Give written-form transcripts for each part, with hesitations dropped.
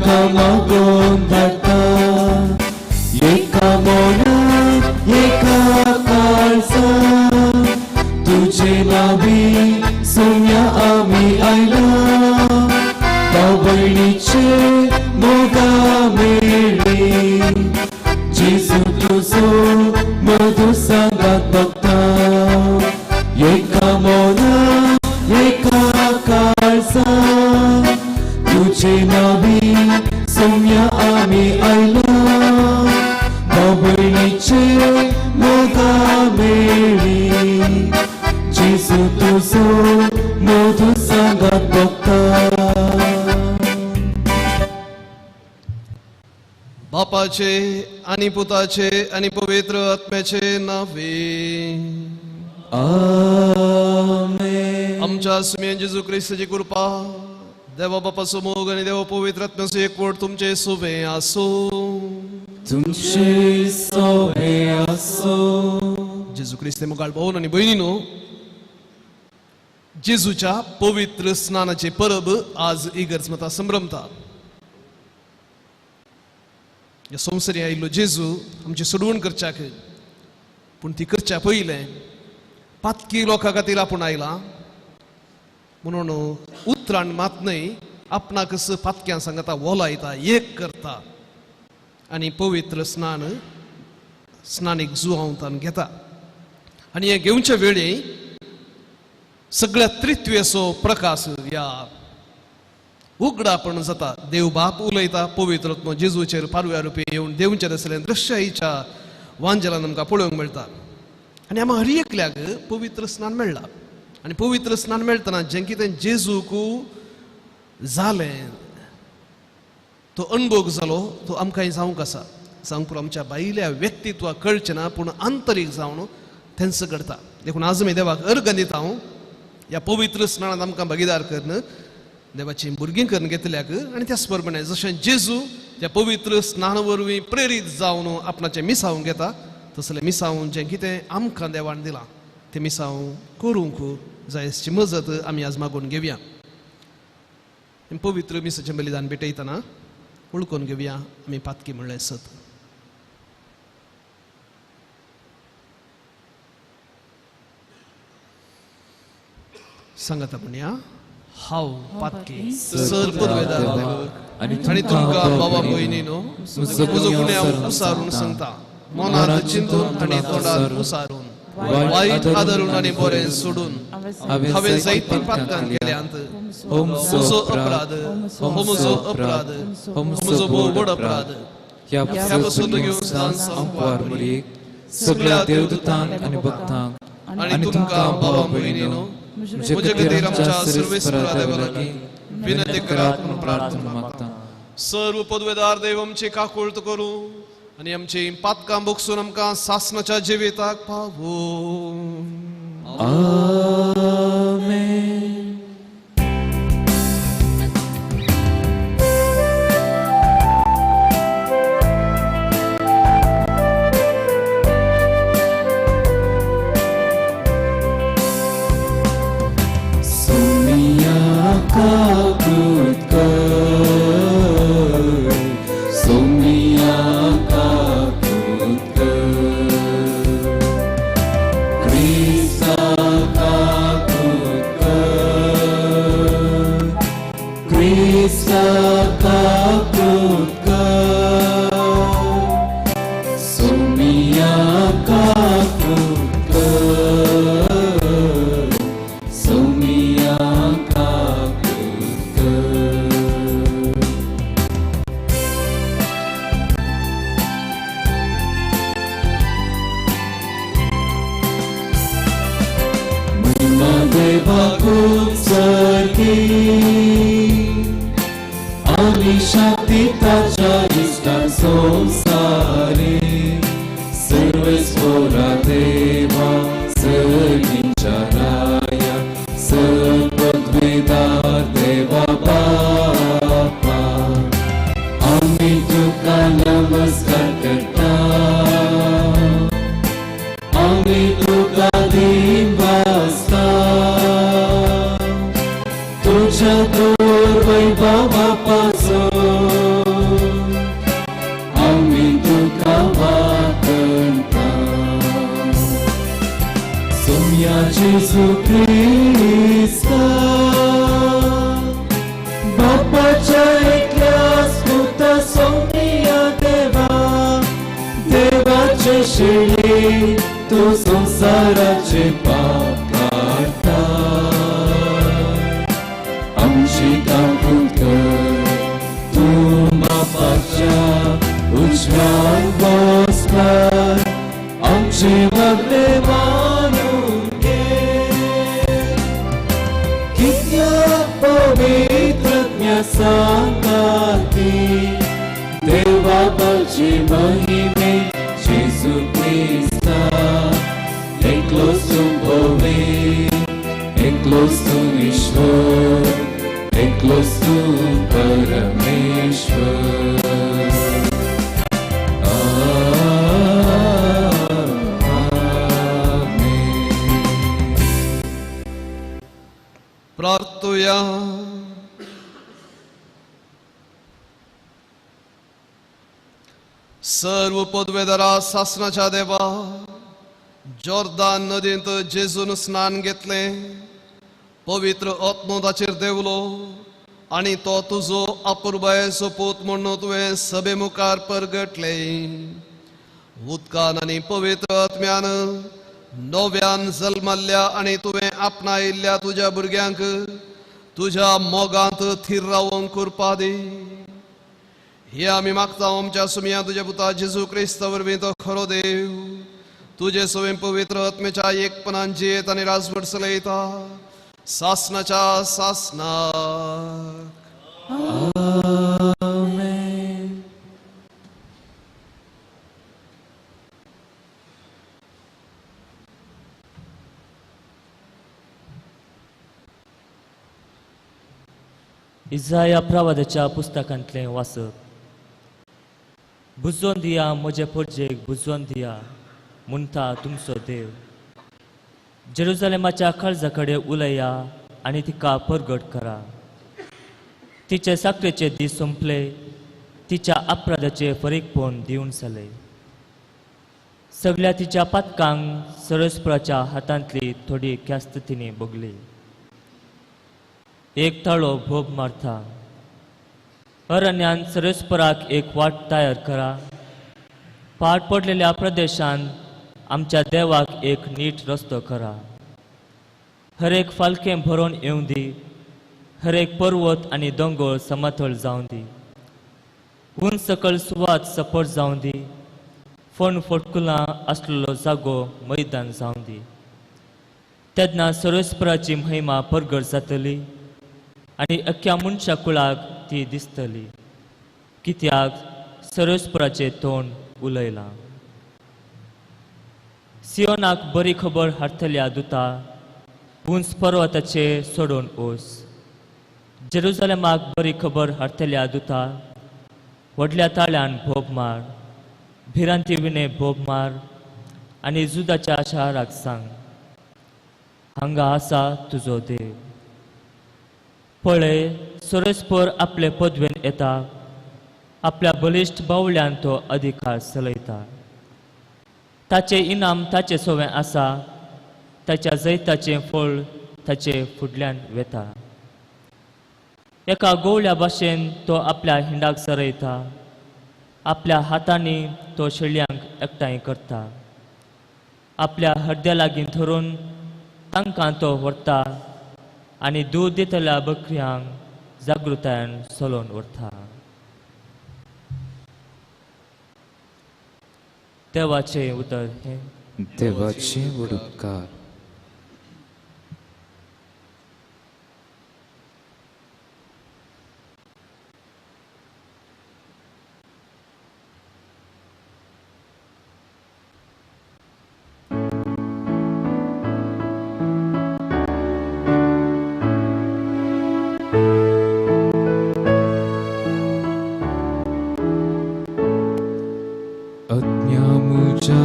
तुका मागून धाडटा. एका मनान एका काळजान तुजे नावी सोम्या आमी आयला. भाव भयणीचे मोगा मेळ्ळी जेजू तुजो मधू सांगात बघता. एका मनान एका काळजान तुजे नावी सोम्या आमी आयला. भाव भयणीचे मोगा मेळ्ळी जेजू तुजो मधू सांगात बघता. बापाचे आनी पुताचे आनी पवित्र आत्म्याचे नावे आमेन. आमच्या सुम्यान जेजू क्रिस्ताची कृपा, देवा बापाचो मोग आनी देवा पवित्र आत्म्याचो एकवट तुमचे सुवे आसूं. तुमचे सोवे आसूं. जेजू क्रिस्ते मुखार भावन आनी भयणीनो, जेजूच्या पवित्र स्नानाचे परब आज इगर्ज मता संभ्रमता. ह्या संवसारी आयिल्लो जेजू आमची सोडवण करच्याक, पूण ती करच्या पयलें पातकी लोकां खातीर आपूण आयला म्हणून उतरान मात न्हय, आपणाकच पातक्यां सांगता, वोलायता, एक करता आनी पवित्र स्नान स्नानीक जुवांवतान घेता. आनी हें घेवच्या वेळी सगळ्या त्रित्वेचो प्रकाश ह्या उगडापण जाता. देव बाप उलयता, पवित्र आत्मो जेजूचेर पारव्या रुपी येवन देवचेर आसलें दृश्याच्या वांजलान आमकां पळोवंक मेळटा. आनी आमकां हर एकल्याक पवित्र स्नान मेळ्ळां. आनी पवित्र स्नान मेळटना जें कितें जेजूक जालें तो अणभोग जालो तो आमकांय जावंक आसा. जावंक पुरो आमच्या भायल्या व्यक्तित्वाक कळचें ना, पूण आंतरीक जावन तेंच घडता. देखून आज आमी देवाक अर्गां दिता हांव ह्या पवित्र स्नानांत आमकां भागीदार करून देवाची भुरगीं करून घेतल्याक. आनी त्याच प्रमाणे जशें जेजू त्या पवित्र स्नान वरवीं प्रेरीत जावन आपणाचें मिसावूं घेता, तसलें मिसावूं जें कितें आमकां देवान दिलां तें मिसावूं करूंक जायची मजत आमी आज मागून घेवया. पवित्र मिसाचें बलिदान भेटयतना वळखून घेवया आमी पातकी म्हणलें सत. सांगाता म्हणया, हांव पातकी सर पदवेदार आनी आनी तुमकां बाबा भयणीनो म्हजो गुन्यांव उसारून सांगता, मनांत चिंतून आनी तोंडार उसारून, वायट आदरून आनी बरें सोडून हांवें जायतीं पातकां केल्यांत. म्हजो अपराध, म्हजो अपराध, म्हजो भोव व्हड अपराध. ह्या ह्या पसून घेवन संपवार मुरयेक सगळ्या देवदूतांक आनी भक्तांक आनी तुमकां बाबा भयणीनो म्हजे म्हजे खातीर खातीर आमच्या आमच्या सर्वेस्परा सर्वेस्परा देवा देवा लागीं विनंती करात म्हणून प्रार्थना मागता. सर्व पदवेदार देव आमची काकुळट करूं आनी आमची पातकां भोगसून आमकां सासणाच्या जिविताक पावूं. आमेन. सोमिया काकूत कर, सोमिया काकूत कर, क्रिस्ता काकूत कर, क्रिस्ता काकूत कर, सोमिया काकूत कर, सोमिया काकूत कर. महिमा देवाकूच सारकी आनी शांती ताच्या इश्टां संवसारी. सर्वेस्परा देवा सगळींच्या राया सत्पदवेदार देवा बापा, आमी तुका नमस्कार करता, आमी तुका दीन वासता. तुझ्या तोर वैभवा पासून जेजू क्रिस्ता बापाच्या एकल्याच पुता सोम्या देवा देवाचे शेळी तूं संवसाराचे पाप काडटा आमची काकूत कर तूं बापाच्या उजव्यान बसला आमचे मागणे मानून घे कित्याक पवित्रज्ञ सांगाती देवा बापाचे महिमे जेजू क्रिस्ता एकलोच तूं पवित्र एकलोच तूं ईश्वर एकलोच तूं परमेश्वर. प्रार्थुया. सर्व पदवेदारा सासनाच्या देवा जॉर्दान नदींत जेजून स्नान घेतलें पवित्र आत्मो ताचेर देंवलो आनी तो तुजो अपुरबायेचो पूत म्हणून तुवें सभे मुखार परगटलें. उदकान आनी पवित्र आत्म्यान नव्यान जल्मल्ल्या आनी तुवें आपणायिल्ल्या तुज्या भुरग्यांक तुज्या मोगांत थीर रावोंक कृपा दी. हे आमी मागता आमच्या सुमया तुज्या पुता जेजू क्रिस्ता वरवीं तो खरो देव तुजे सवें पवित्र आत्म्याच्या एकपणान जियेत आनी राजवट चलयता सासनाच्या सासनाक. आमेन. इजाया प्रवादाच्या पुस्तकांतलें वाचप. बुजोवन दिया म्हजे पोरजेक बुजोवन दिया म्हणटा तुमचो देव. जेरुजलेमाच्या काळजा कडेन उलया आनी तिका परगट करा. तिचे साकरेचे दीस सोंपले तिच्या अपराधाचे फरीकपण दिवन जाले. सगळ्या तिच्या पातकांक सरस्पराच्या हातांतली थोडी ख्यास्त तिणें भोगली. एक ताळो भोग मारता अरण्यान सरस्पराक एक वाट तयार करा. पाड पडलेल्या प्रदेशान आमच्या देवाक एक नीट रस्तो करा. हर एक फालकें भरोन येवं दी हर एक पर्वत आनी दोंगर समतळ जावं दी. उंच सकल सुवात सपट जावं दी फोंड फोटकुलां आसलेलो जागो मैदान जावं दी. तेन्ना सरस्पराची महिमा परगट जातली आनी अख्ख्या मनशा कुळाक ती दिसतली कित्याक सरस्पराचें तोंड उलयलां. सियोनाक बरी खबर हाडटल्या दुता उंच पर्वताचेर सोडून वच. जेरुजलेमाक बरी खबर हाडटल्या दुता व्हडल्या ताळ्यान भोग मार भिरांती विणे भोग मार आनी जुदाच्या शाराक सांग हांगा आसा तुजो देव. पळय सरस्पर आपले पदवेन येता आपल्या बलिश्ट बावल्यान तो अधिकार चलयता. ताचें इनाम ताचे सवें आसा ताच्या जैताचें फळ ताचे फुडल्यान वेता. एका गोवल्या भाशेन तो आपल्या हिंडाक सरयता आपल्या हातांनी तो शेळयांक एकठांय करता. आपल्या हड्ड्या लागीं धरून तांकां तो व्हरता आनी दूद दितल्या बकऱ्यांक जागृतायेन चलोवन व्हरता. देवाचें उतर हें. देवाचे उपकार.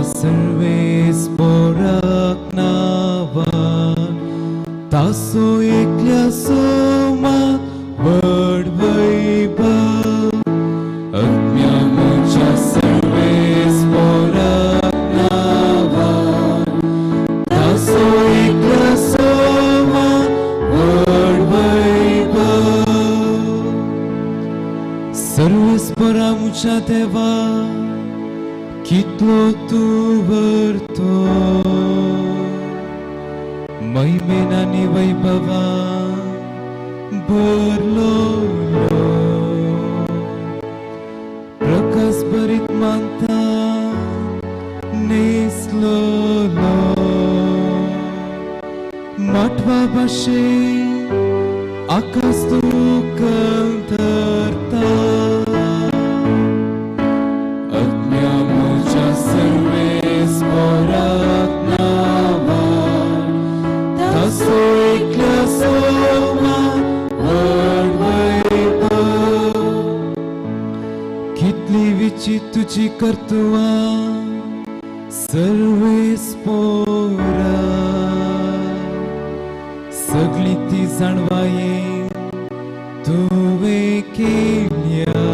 सर्वेस पोराक नांवान तासो एकल्या सोमाक व्हड वैभव. अज्ञामुच्या सर्वेस पोराक नांवान तासो एकल्या प्रकाश बरा म्हज्या देवा कितलो तूं व्हरतो महिमेन आनी वैभवा भरलो प्रकाश भरीत मानता नेसलो माटवा भाशेन आकाश तूं कंतरता तुझी कर्तुआ सर्वेस पोरा सगळी ती जाणवाये तुवें केल्या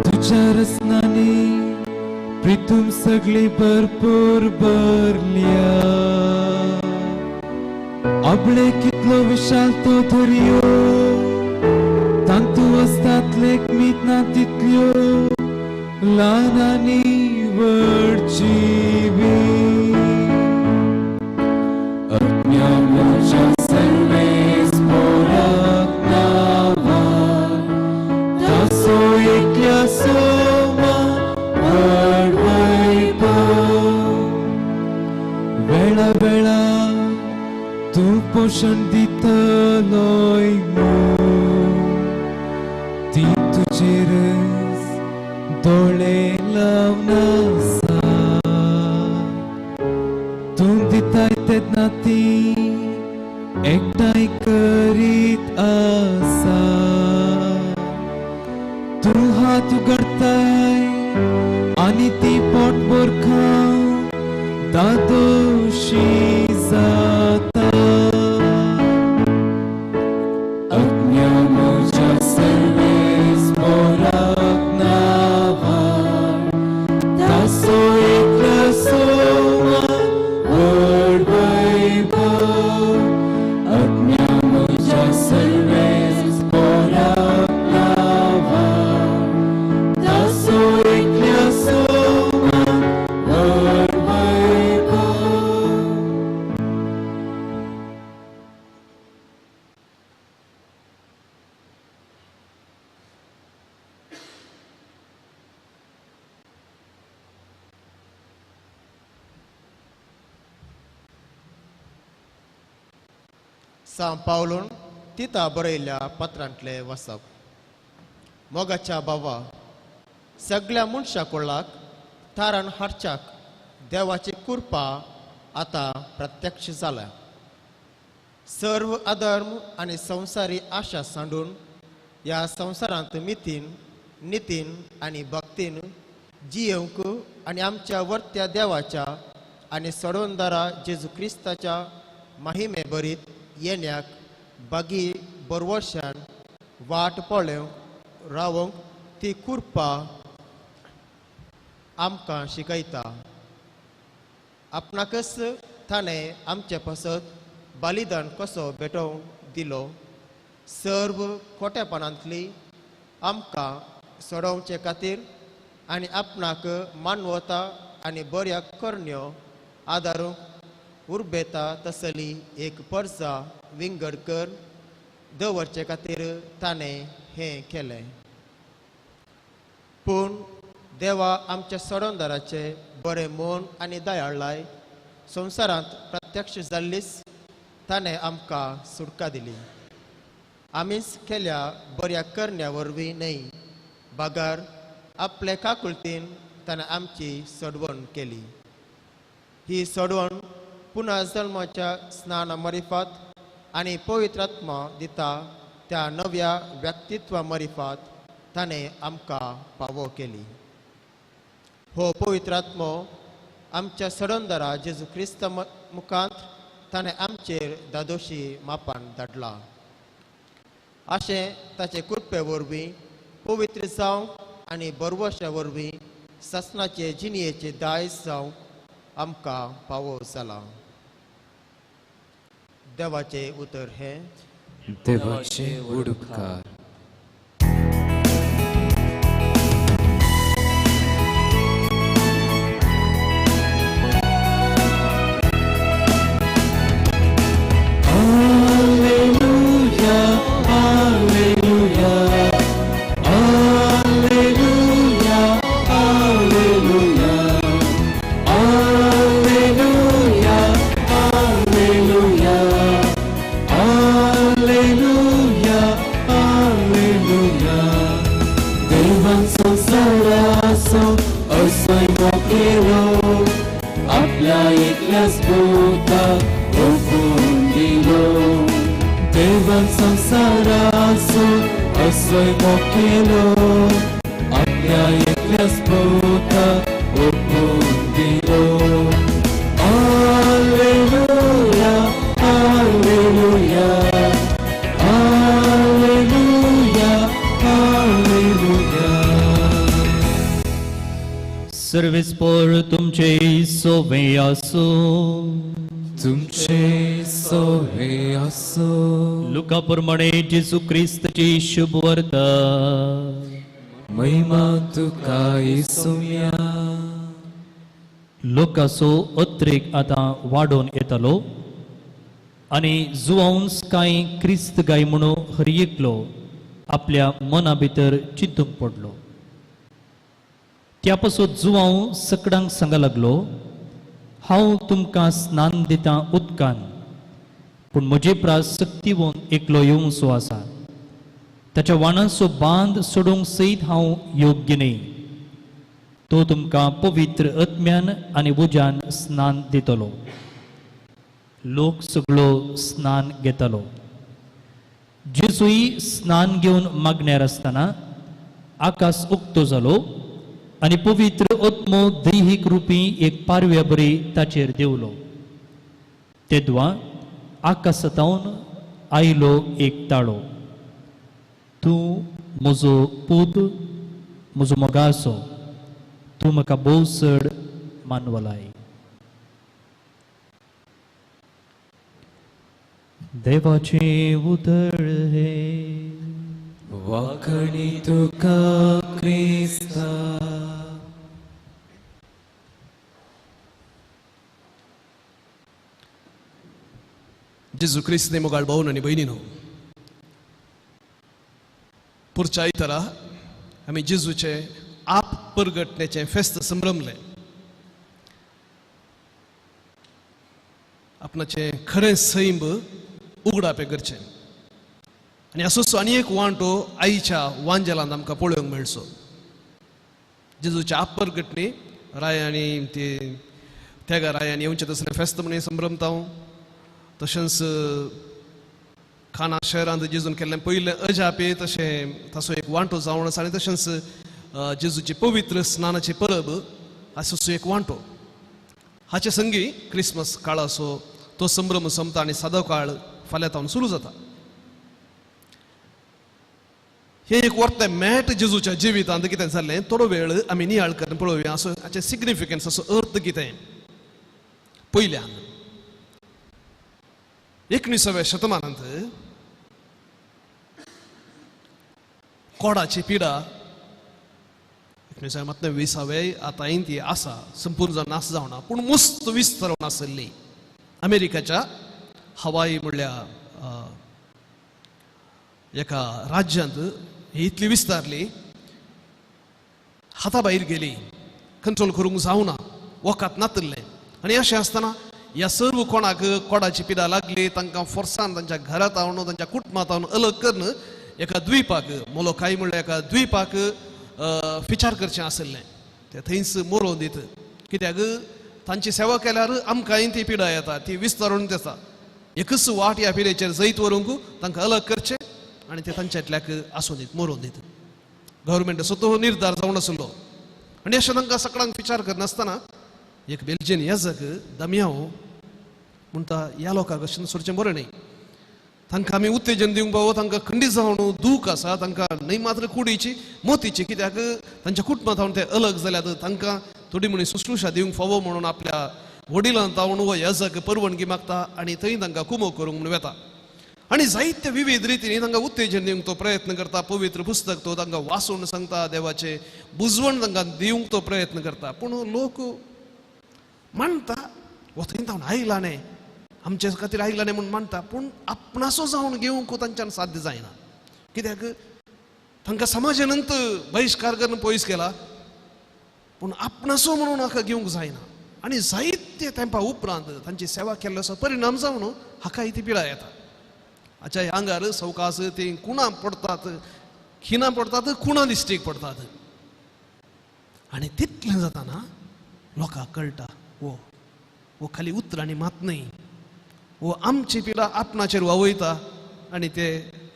तुझ्या रचनांनी प्रितूम सगळी भरपूर भरल्या आपले कितलो विशाल तो दर्यो तांतू असतात लेखमीत ना तितल्यो ल्हान आनी व्हड जिवी अज्ञा म्हज्या सर्वेस पोराक नांवा तासो एकल्या सोमा व्हड वैभव वेळा वेळा तूं पोशण दितलोय ती तुजेरच दोळे लावन आसा तूं दिताय तेन्ना ती एकठांय करीत आसा तूं हात उगडताय आनी ती पोटभर खावन दादोशी जाता अज्ञा म्हज्या सर्वेस पोराक नांवा तासो एकल्या सोमा व्हड वैभव अज्ञा म्हज्या सर्वेस पोराक नांवा तासो एकल्या सोमा व्हड वैभव. सां पावलून तिता बरयल्ल्या पत्रांतले वाचप. मोगाच्या बाबा, सगळ्या मनशा कुळाक तारण हाडच्याक देवाची कृपा आतां प्रत्यक्ष जाल्या. सर्व अधर्म आनी संवसारी आशा सांडून ह्या संवसारांत मितीन नितीन आनी भक्तीन जियेवंक आनी आमच्या वर्त्या देवाच्या आनी सोडवणदारा जेजू क्रिस्ताच्या महिमे भरीत येण्याक बागी बरवशान वाट पळोवंक रावंक ती कृपा आमकां शिकयता. आपणाकच ताणें आमचे पासत बलिदान कसो भेटोवन दिलो, सर्व खोटेपणांतली आमकां सोडोवचे खातीर आनी आपणाक मानवता आनी बऱ्या करण्यो आदारूंक उर्बेता तसली एक परजा विंगड कर दवरचे खातीर ताणें हें केलें. पूण देवा आमच्या सोडवणदाराचें बरें मन आनी दयाळाय संवसारांत प्रत्यक्ष जाल्लीच ताणें आमकां सुटका दिली. आमीच केल्या बऱ्या करण्या वरवीं न्हय, बगर आपले काकुळतीन ताणें आमची सोडवण केली. ही सोडवण पुनः जल्माच्या स्नाना मरिफात आनी पवित्र आत्मा दिता त्या नव्या व्यक्तित्वा मरिफात ताणें आमकां पावो केली. हो पवित्र आत्मो आमच्या सोडवणदारा जेजू क्रिस्त मुखांत ताणें आमचेर दादोशी मापान धाडला. अशें ताचे कृपे वरवीं पवित्र जावंक आनी बरवशा वरवीं सासणाचे जिणयेचे दायज जावंक आमकां पावो जाला. देवाचें उतर हें. देवाचे उपकार. केलो, आपल्या एकल्याच पुताक ओंपून दिलो. देवान संवसाराचो असोय मोग केलो, आपल्या एकल्याच पुताक ओंपून दिलो. Alleluia, alleluia, alleluia, alleluia. सर्वेस्पोर तुमचे सोवे आसूं. तुमचे सोवे आसूं. लुका प्रमाणे जेजू क्रिस्तची शुभ वार्ता. महिमा तुका येसुया. लोकाचो अत्रेक आतां वाडोवन येतालो आनी जुवांस कांय क्रिस्त गाय म्हणून हर एकलो आपल्या मना भितर चिंतूंक पडलो. त्या पासून जुवांव सकडांक सांगा लागलो, हांव तुमकां स्नान दितां उदकान, पूण म्हजे प्रास सक्तीवन एकलो येवचो आसा, ताच्या वाणांचो बांद सोडूंक सयत हांव योग्य न्हय. तो तुमकां पवित्र आत्म्यान आनी उज्यान स्नान दितलो. लोक सगळो स्नान घेतालो. जेजूय स्नान घेवन मागण्यार आसतना आकाश उक्तो जालो आनी पवित्र आत्मो दैहीक रुपी एक पारव्या बरी ताचेर देंवलो. तेदवा आकाशांतल्यान आयलो एक ताळो, तूं म्हजो पूत, म्हजो मोगासो, तूं म्हाका भोव चड मानवलाय. देवाचें उतर हें. वाखणी तुका क्रिस्ता. जेजू क्रिस्त मोगाळ भावन आनी भयणीनो, पुरच्या आयतारा आमी जेजूचे आप परगटण्याचें फेस्त संभ्रमलें. आपणाचें खरें सैम उगडापें करचें आनी असोच आनी एक वांटो आईच्या वांजेलांत आमकां पळोवंक मेळचो. जेजूच्या आप परगटणी रायांनी ती तेगा रायांनी येवचें तसलें फेस्त म्हणून संभ्रमता हांव. तशेंच खाना शहरांत जेजून केल्लें पयलें अजापे तशें ताचो एक वांटो जावन आसा आनी तशेंच जेजूची पवित्र स्नानाची परब असो एक वांटो. हाचे संगी क्रिसमस काळाचो तो संभ्रम सोंपता आनी सादो काळ फाल्यां तावन सुरू जाता. हें एक वर्तें मॅट जेजूच्या जिवितांत कितें जाल्लें थोडो वेळ आमी नियाळ करून पळोवया. असो हाचें सिग्निफिकन्स, असो अर्थ कितें. पयल्यान 19व्या शतमानांत कोडाची पिडा 1920व्या आतांय ती आसा, संपूर्ण जावन नाश जावना पूण मुस्त विस्तारून आसली. अमेरिकाच्या हवाई म्हणल्या एका राज्यांत ही इतली विस्तारली, हाता भायर गेली, कंट्रोल करूंक जावना, वखद नातिल्लें. आनी अशें आसतना ह्या सर्व कोणाक कोडाची पिडा लागली तांकां फोर्सान तांच्या घरांत हाडून तांच्या कुटुंबांत हाडून अलग करून एका द्वीपाक, मोलोकाय म्हणल्यार एका द्वीपाक विचार करचें आशिल्लें. ते थंयच मोरोवन दित, कित्याक तांची सेवा केल्यार आमकांय ती पिडा येता, ती विस्तारून येता. एकच वाट ह्या पिडेचेर जैत व्हरूंक तांकां अलग करचें आनी ते तांच्यातल्याक आसूं दीत, मोरोवन दीत. गव्हर्मेंटाचो तो निर्धार जावन आसलो. आनी अशें तांकां सगळ्यांक विचार करनासतना एक बेल्जियन याजक दमयाव म्हणटा, ह्या लोकांक अशें सोडचें बरें न्हय, तांकां आमी उत्तेजन दिवंक पावो, तांकां खंडीत जावन दूख आसा, तांकां न्हय मात्र कुडीची मोतीची, कित्याक तांच्या कुटुंबांत हांव ते अलग जाल्यात, तांकां थोडी म्हणून शुश्रूषा दिवंक फावो म्हणून आपल्या वडिलांत हांव हो याजक परवानगी मागता आनी थंय तांकां कुमो करूंक म्हणून वेता. आनी जायते विविध रितीनी तांकां उत्तेजन दिवंक तो प्रयत्न करता. पवित्र पुस्तक तो तांकां वाचून सांगता, देवाचें बुजवण तांकां दिवंक तो प्रयत्न करता. पूण लोक मानता हो थंय तावन आयला न्हय, आमचे खातीर आयला न्हय म्हूण मानता, पूण आपणासो जावन घेवंक तांच्यान साध्य जायना, कित्याक तांकां समाजानंत बहिश्कार करून पयस केला, पूण आपणासो म्हणून हाका घेवंक जायना. आनी जायते तेंपा उपरांत तांची सेवा केल्ल्याचो परिणाम जावन हाका ती पिडा येता. हाच्या आंगार सवकास ती कुणां पडटात, खिणां पडटात, कुणां दिश्टीक पडटात. आनी तितलें जाताना लोकांक कळटा वो वो खाली उतरांनी मात न्हय, वो आमची पिडा आपणाचेर वावयता आनी ते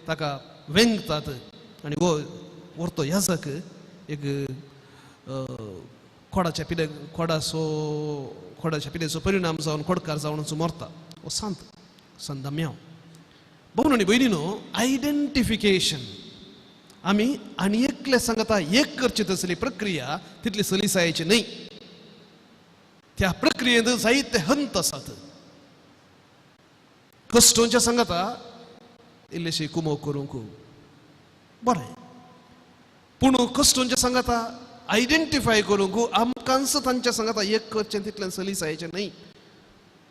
ताका वेंगतात आनी वो व्हरतो याजक एक कोडाच्या पिडे कोडाचो कोडाच्या पिडेचो परिणाम जावन कोडकार जावन मरता. हो सांत संत दाम्यांव. भावनो आनी भयणीनो, आयडेंटिफिकेशन आमी आनी एकले सांगता एक करची तसली प्रक्रिया तितली सलिसायेची न्हय. त्या प्रक्रियेंत जायते हंत आसात. कश्टोंच्या सांगता इल्लीशी कुमोक करूंक बरें, पूण कश्टोंच्या सांगता आयडेंटिफाय करूंक आमकांच तांच्या सांगता एक करचें तितलें सलिसायेचें न्हय.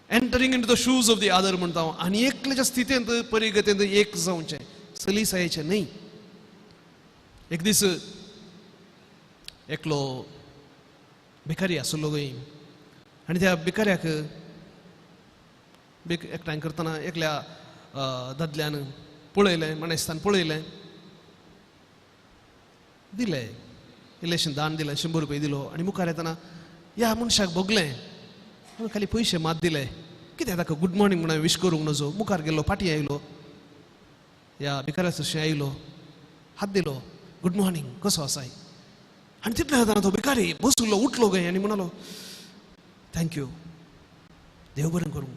Entering into the shoes of the other म्हणटा हांव, आनी एकल्याच्या स्थितींत परिगतींत एक जावचें सलिसायेचें न्हय. एक दीस एकलो भिकारी आसलो गय आनी त्या भिकाऱ्याक एकठांय करतना एकल्या दादल्यान पळयलें, मानेस्तान पळयलें, दिलें इल्लेशें दान दिलें, 100 रुपये दिलो आनी मुखार येतना ह्या मनशाक भोगलें, खाली पयशे मात दिले, कितें ताका गुड मॉर्निंग म्हणून विश करूंक नजो. मुखार गेलो, फाटीं आयलो, ह्या भिकाऱ्या सरशीं आयलो, हात दिलो, गुड मॉर्निंग कसो आसाय. आनी तितले जातना तो भिकारी बसलो, उठलो गय आनी म्हणालो thank you, देव बरें करूं,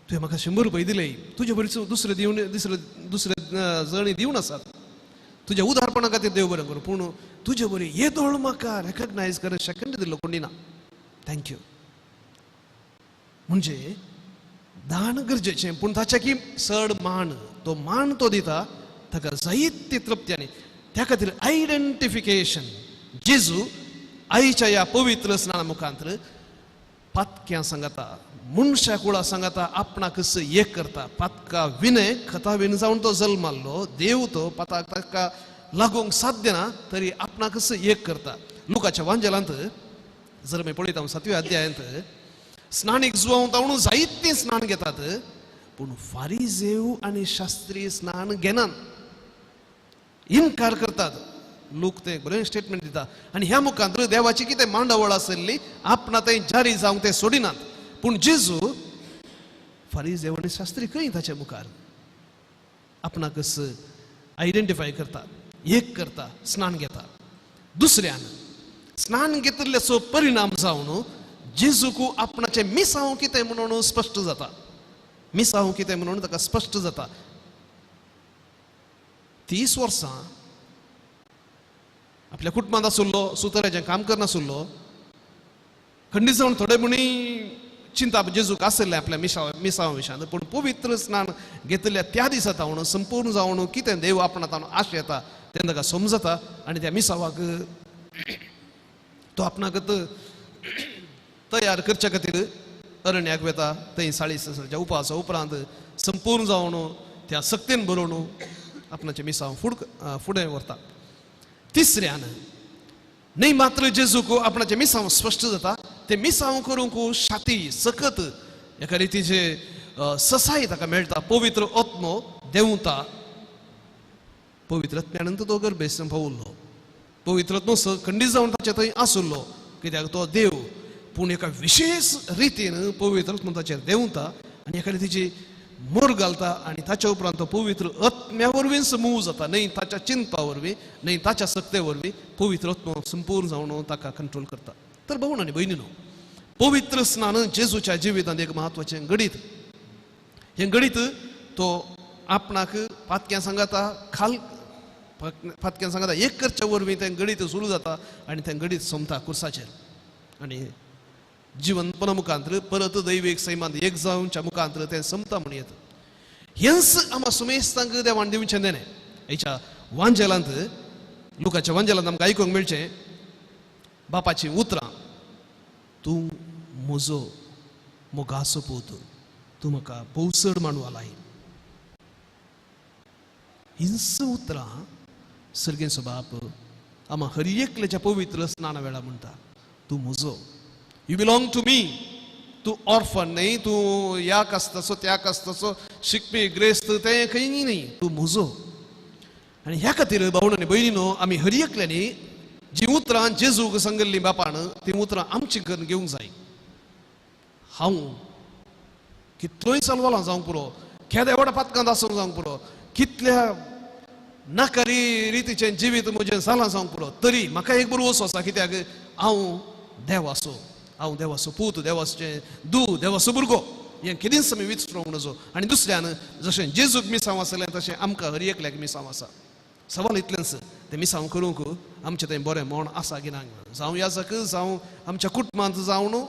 तुवें म्हाका 100 रुपये दिले, तुजे बरीच दुसरे दिवन दुसरे दुसरे जणी दिवन आसात, तुज्या उदारपणा खातीर देव बरें करूं, पूण तुजे बरी येदोळ म्हाका रेकग्नायज कर सेकंड दिल्लो कोणी ना, thank you. म्हणजे दान गरजेचें, पूण ताच्या की चड मान, तो मान तो दिता ताका जायती तृप्ती. आनी त्या खातीर आयडेंटिफिकेशन जेजू आईच्या ह्या पवित्र स्नाना मुखांतर पातक्यां सांगता, मनशा कुळा सांगता, आपणाक एक करता. पातका विनय खता विन जावन तो जल्माल्लो देव, तो पाताक ताका लागूंक साध्य ना तरी आपणाक एक करता. लुकाच्या वांजेलांत जर आमी पळयता 7व्या अध्यायांत स्नानीक जुवांव ताणून जायतीं स्नान घेतात, पूण फारिजेव आनी शास्त्रीय स्नान घेनात, इनकार करतात. लोक ते बरें स्टेटमेंट दिता आनी ह्या मुखांत देवाची कितें मांडावळ आसली आपणा थंय जारी जावंक ते सोडिनात. पूण जेजू फारिजेव आनी शास्त्री खंय ताच्या मुखार आपणाक आयडेंटिफाय करता, एक करता, स्नान घेता. दुसऱ्यान स्नान घेतिल्ल्याचो परिणाम जावन जेजूक आपणाचें मिसांव कितें म्हणून स्पश्ट जाता, मिसांव कितें म्हणून ताका स्पश्ट जाता. 30 वर्सां आपल्या कुटुंबांत आसुल्लो, सुतराचें काम करनासुल्लो, खंडीत जावन थोडे म्हणी चिंता जेजूक आसलें आपल्या मिसांव विशांत, पूण पवित्र स्नान घेतिल्ल्या त्या दिसा तावन संपूर्ण जावन कितें देव आपणा तावन आश येता तेन्ना ताका समजता आनी त्या मिसावाक तो आपणाक तयार करच्या खातीर अरण्याक वेता. थंय 40 दिसाच्या उपासा उपरांत संपूर्ण जावन त्या सक्तीन बरोवन आपणाचें मिसांव फुडें व्हरता. तिसऱ्यान न्हय मात्र जेजूक आपणाचें मिसांव स्पश्ट जाता, ते मिसांव करूंक शाती सकत एका रितीचे ससाय ताका मेळटा. पवित्र आत्मो देंवता, पवित्र आत्म्यानंत तो गर्भेस्त पावल्लो, पवित्र आत्मो खंडीत जावन ताचे थंय आसुल्लो, कित्याक तो देव, पूण एका विशेष रितीन पवित्र आत्मो ताचेर देंवता आनी एका रितीची मोर घालता आनी ताच्या उपरांत तो पवित्र आत्म्या वरवींच मूव जाता, न्हय ताच्या चिंतपा वरवीं, न्हय ताच्या सक्ते वरवीं, पवित्र आत्मो संपूर्ण जावन ताका कंट्रोल करता. तर भावण आनी भयणीनो, पवित्र स्नान जेजूच्या जिवितांत एक म्हत्वाचें गणीत. हें गणीत तो आपणाक पातक्यां सांगाता खाल पातक्यां सांगाता एक करच्या वरवीं तें गणीत सुरू जाता आनी तें गणीत सोंपता कुर्साचेर आनी जिवनपणा मुखांतर परत दैवीक सैमांत एक जावच्या मुखांतर तें सोंपता म्हण येता. हेंच आमा सुमेस्तांक देवान दिवचें देणें. हेच्या वांजेलांत, लुकाच्या वांजेलांत आमकां आयकूंक मेळचें बापाचीं उतरां, तूं म्हजो मोगाचो पूत, तूं म्हाका भोव चड मांडवालाय. हींच उतरां सर्गेचो बाप आमा हर एकल्याच्या पवित्र स्नाना वेळा म्हणटा, तूं म्हजो, you belong to me, तूं ऑर्फन न्हय, तूं ह्या कास्ताचो त्या कास्ताचो शिकपी ग्रेस्त तें खंय न्हय, तूं म्हजो. आनी ह्या खातीर भावण आनी भयणीनो, आमी हर एकल्यांनी जी उतरां जेजूक सांगिल्लीं बापान ती उतरां आमची करून घेवंक जाय. हांव कितलोय चलवलां जावंक पुरो, केद्या व्हडा पातकांत आसूंक जावंक पुरो, कितल्या नाकारी रितीचें जिवीत म्हजें जालां जावंक पुरो, तरी म्हाका एक बरो आसा. कित्याक हांव देवाचो, हांव देवाचो पूत, देवाचें दू, देवाचो भुरगो, हें केदींच आमी विसरूंक नजो. आनी दुसऱ्यान जशें जेजूक मिसांव आसलें तशें आमकां हर एकल्याक मिसांव आसा. सवाल इतलेंच, तें मिसांव करूंक आमचें तें बरें म्हण आसा की ना, जावं याजक, जावं आमच्या कुटुंबांत, जावं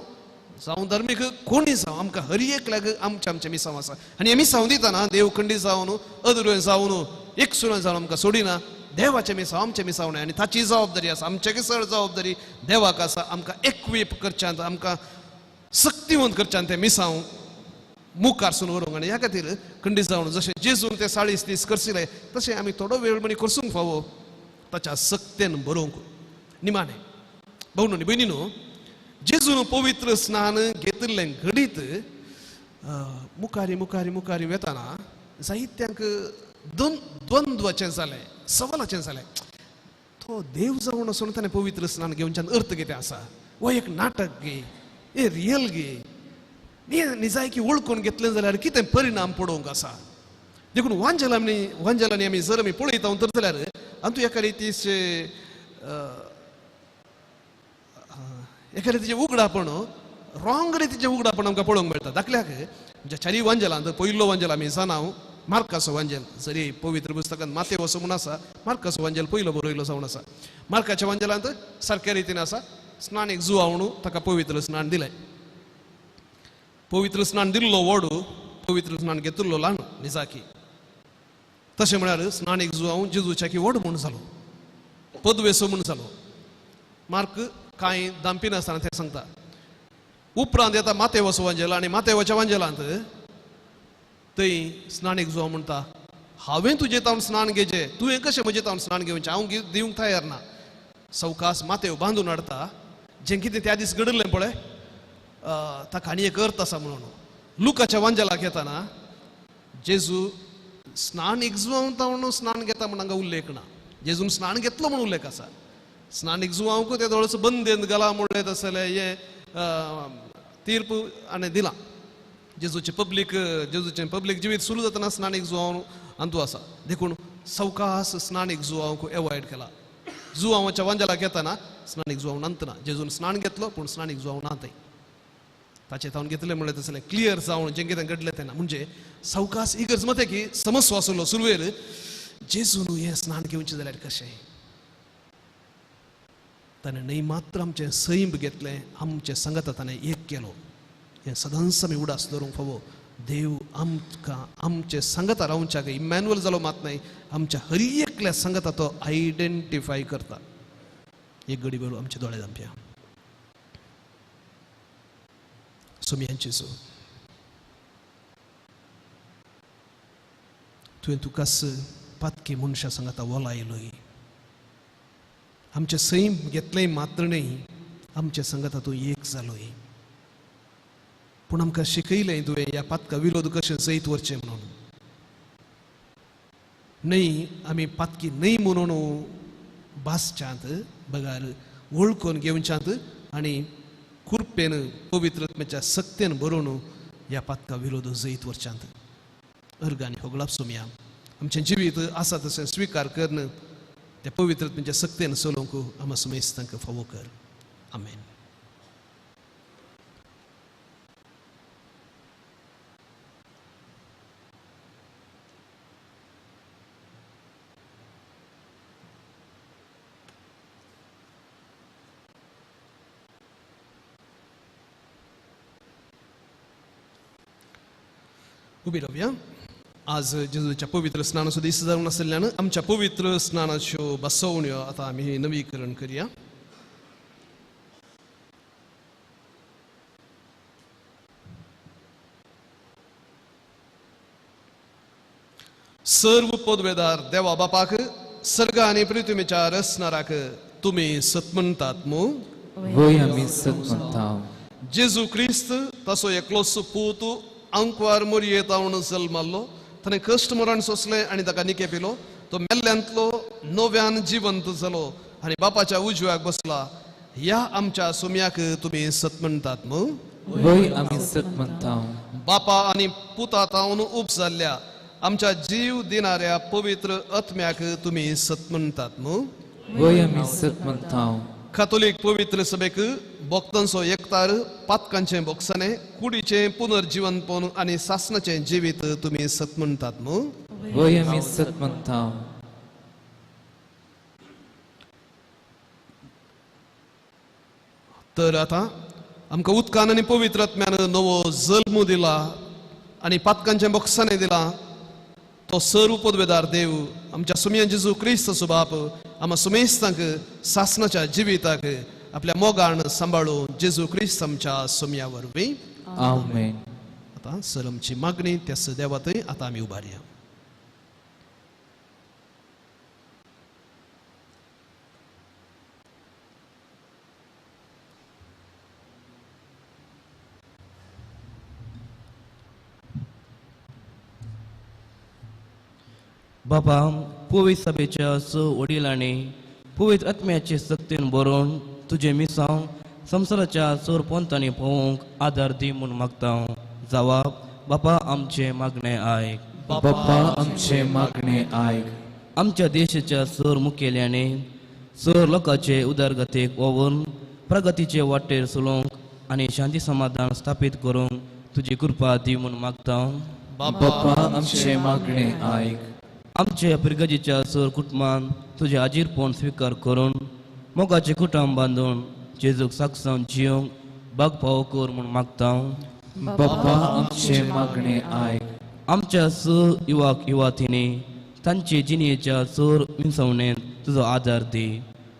जावं धर्मीक, कोणी जावं, आमकां हर एकल्याक आमचें आमचें मिसांव आसा. आनी हें मिसांव दितना देव खंडी जावन, अदुरें जावन, एकसुरें जावन आमकां सोडिना. देवाचें मिसांव आमचें मिसांव न्हय, आनी ताची जबाबदारी आसा, आमचें चड जबाबदारी देवाक आसा. आमकां एकवीप करच्यांत, आमकां सक्तिवंत करच्यांत तें मिसांव मुखार सून व्हरूंक. आनी ह्या खातीर खंडीत जावन जशें जेजून ते 40 दीस करशिले तशें आमी थोडो वेळ म्हणी करसूंक फावो ताच्या सक्तेन बरोवंक. निमाणें भावनो आनी भयणीनो, जेजून पवित्र स्नान घेतिल्लें घडीत मुखारी मुखारी मुखारी वेताना जायत्यांक द्वंद्वाचें जालें, सवालाचें जालें. तो देव जावन आसून ताणें पवित्र स्नान घेवच्यान अर्थ कितें आसा? हो एक नाटक गे, हे रियल गे, निजायकी वळखून घेतलें जाल्यार कितें परिणाम पडोवंक आसा? देखून वांजेलांनी आमी जर आमी पळयता तर जाल्यार आनी तूं एका रितीचे एका रितीचें उगडापण, रॉंग रितीचें उगडापण आमकां पळोवंक मेळटा. दाखल्याक आमच्या चारी वांजेलांत पयलो वांजेल आमी जाणा मार्काचो वांजेल, जरी पवित्र पुस्तकांत मातेव असो म्हूण आसा, मार्काचो वांजेल पयलो बरयलो जावन आसा. मार्काच्या वांजेलांत सारक्या रितीन आसा, स्नान एक जुवावणू ताका पवित्र स्नान दिलें. पवित्र स्नान दिल्लो व्हड, पवित्र स्नान घेतिल्लो ल्हान निजाकी. तशें म्हळ्यार स्नान एक जुवाव जेजूच्या की व्हड म्हूण जालो, पदवेसो म्हूण जालो. मार्क कांय दांपिनासतना तें सांगता. उपरांत येता मातेवाचो वांजेल, आनी मातेवाच्या वांजेलांत थंय स्नानीक जुवाव म्हणटा, हांवें तुजें तावन स्नान घेवचें, तुवें कशें म्हजें तावन स्नान घेवचें, हांव दिवंक तयार ना. सवकास मातेव बांदून हाडटा, जें कितें त्या दीस घडिल्लें पळय ताका आनी एक अर्थ आसा म्हणून. लुकाच्या वांजेलाक येताना जेजू स्नान एक जुवाव तावन स्नान घेता म्हण हांगा उल्लेख ना, जेजून स्नान घेतलो म्हूण उल्लेख आसा. स्नान एक जुवांक ते दोळचो बंदेंत घाला म्हणलें तसलें हें तीर्प आनी दिलां. जेजूचें पब्लीक, जेजूचें पब्लीक जिवीत सुरू जातना स्नानीक जुवांव अंतू आसा. देखून सवकास स्नानीक जुवांक एवॉयड केला. जुवांवाच्या वांजेलाक येताना स्नानीक जुवांव नातना, जेजून स्नान घेतलो पूण स्नानीक जुवांव ना थंय ताचें तावन घेतलें म्हणलें तसलें क्लियर जावन जें कितें घडलें तेन्ना. म्हणजे सवकास इगर्ज मतें की समस्व आसलो सुरवेर, जेजून हें स्नान घेवचें जाल्यार कशें? ताणें न्हय मात्र आमचें सैम घेतलें, आमचें सांगाता ताणें एक केलो. हें सदांच आमी उडास दवरूंक फावो. देव आमकां आमचें सांगाता रावच्याक इमॅन्युअल जालो मात न्हय, आमच्या हर एकल्या सांगाता तो आयडेंटिफाय करता. एक घडी बरोबर आमचे दोळे धांपया. सोमयांची सो तुवें तुकाच पातकी मनशां सांगाता वलायलोय, आमचें सैम घेतलें मात्र न्हय, आमचें सांगाता तूं एक जालोय. पूण आमकां शिकयलें तुवें ह्या पातका विरोध कशें जैत व्हरचें म्हणून. न्हय आमी पातकी न्हय म्हणून भासच्यांत बगार वळखून घेवच्यांत आनी कृपेन पवित्रत्म्याच्या सक्तेन बरोवन ह्या पातका विरोध जैत व्हरच्यांत. अर्ग आनी होगळाप सोमया आमचें जिवीत आसा तशें स्विकार करून त्या पवित्रत्म्याच्या सक्तेन चलोवंक आमा समेस्त तांकां फावो कर. आमेन. उबी रावया. आज जेजूच्या पवित्र स्नानाचो दीस जावन आशिल्ल्यान आमच्या पवित्र स्नानाच्यो बसवण्यो आतां आमी नवीकरण करया. सर्व पदवेदार देवा बापाक, सर्ग आनी पृथ्वीच्या रचणाराक तुमी सत म्हणटात मू? वय आमी सत म्हणटा. जेजू क्रिस्त तसो एकलोच पूत आंकवार मोरयेत जावन जल्माल्लो, ताणें कश्ट मरण सोंसलें आनी ताका निके पिलो. तो मेल्ल्यांतलो नव्यान जिवंत जालो आनी बापाच्या उजव्याक बसला ह्या आमच्या सुम्याक तुमी सत म्हणटात मू? वय आमी सत म्हणटा. बापा आनी पुता तावन उब जाल्ल्या आमच्या जीव दिणाऱ्या पवित्र आत्म्याक तुमी सत म्हणटात मू? वय आमी सत म्हणटा. कातोलीक पवित्र सभेक भक्तांचो एकतार, पातकांचें बोगसणें, कुडीचें पुनर्जिवनपण आनी सासणाचें जिवीत तुमी सत म्हणटात मू? वय आमी सत म्हणटा. तर आतां आमकां उदकान आनी पवित्र आत्म्यान नवो जल्म दिला आनी पातकांचें बोगसणें दिलां तो सर्व पदवेदार देव आमच्या सुमया जेजू क्रिस्ताचो बाप आमा सुमेस्तांक सासणाच्या जिविताक आपल्या मोगान सांबाळून जेजू क्रिस्त आमच्या सुमया वरवीं. आमेन. आतां सर आमची मागणी त्या देवातय आतां आमी उबारया. बाबा पवित्र सभेच्या स वडिलांनी पवित्र आत्म्याचे सक्तीन बरोवन तुजें मिसांव संवसाराच्या चोर पंथांनी पळोवंक आदार दी म्हूण मागता. जावा बापा आमचें मागणें आयक. बापा आमचें मागणें आयक. आमच्या देशाच्या सर मुखेल्यांनी सर लोकांचे उदरगतीक वावरून प्रगतीचे वाटेर चलोवंक आनी शांती समाधान स्थापीत करूंक तुजी कृपा दी म्हूण मागता. बापा आमचें मागणें आयक. आमच्या पिरगजीच्या सर कुटुंबान तुजें आजीरपण स्विकार करून मोगाचें कुटुंब बांदून जेजूक साक्षान जियोंक बाग पावो कर म्हूण मागता. बापा आमचें मागणें आयक. आमच्या सर युवाक युवातींनी तांचे जिणेच्या चोर विंचवणेंत तुजो आदार दी.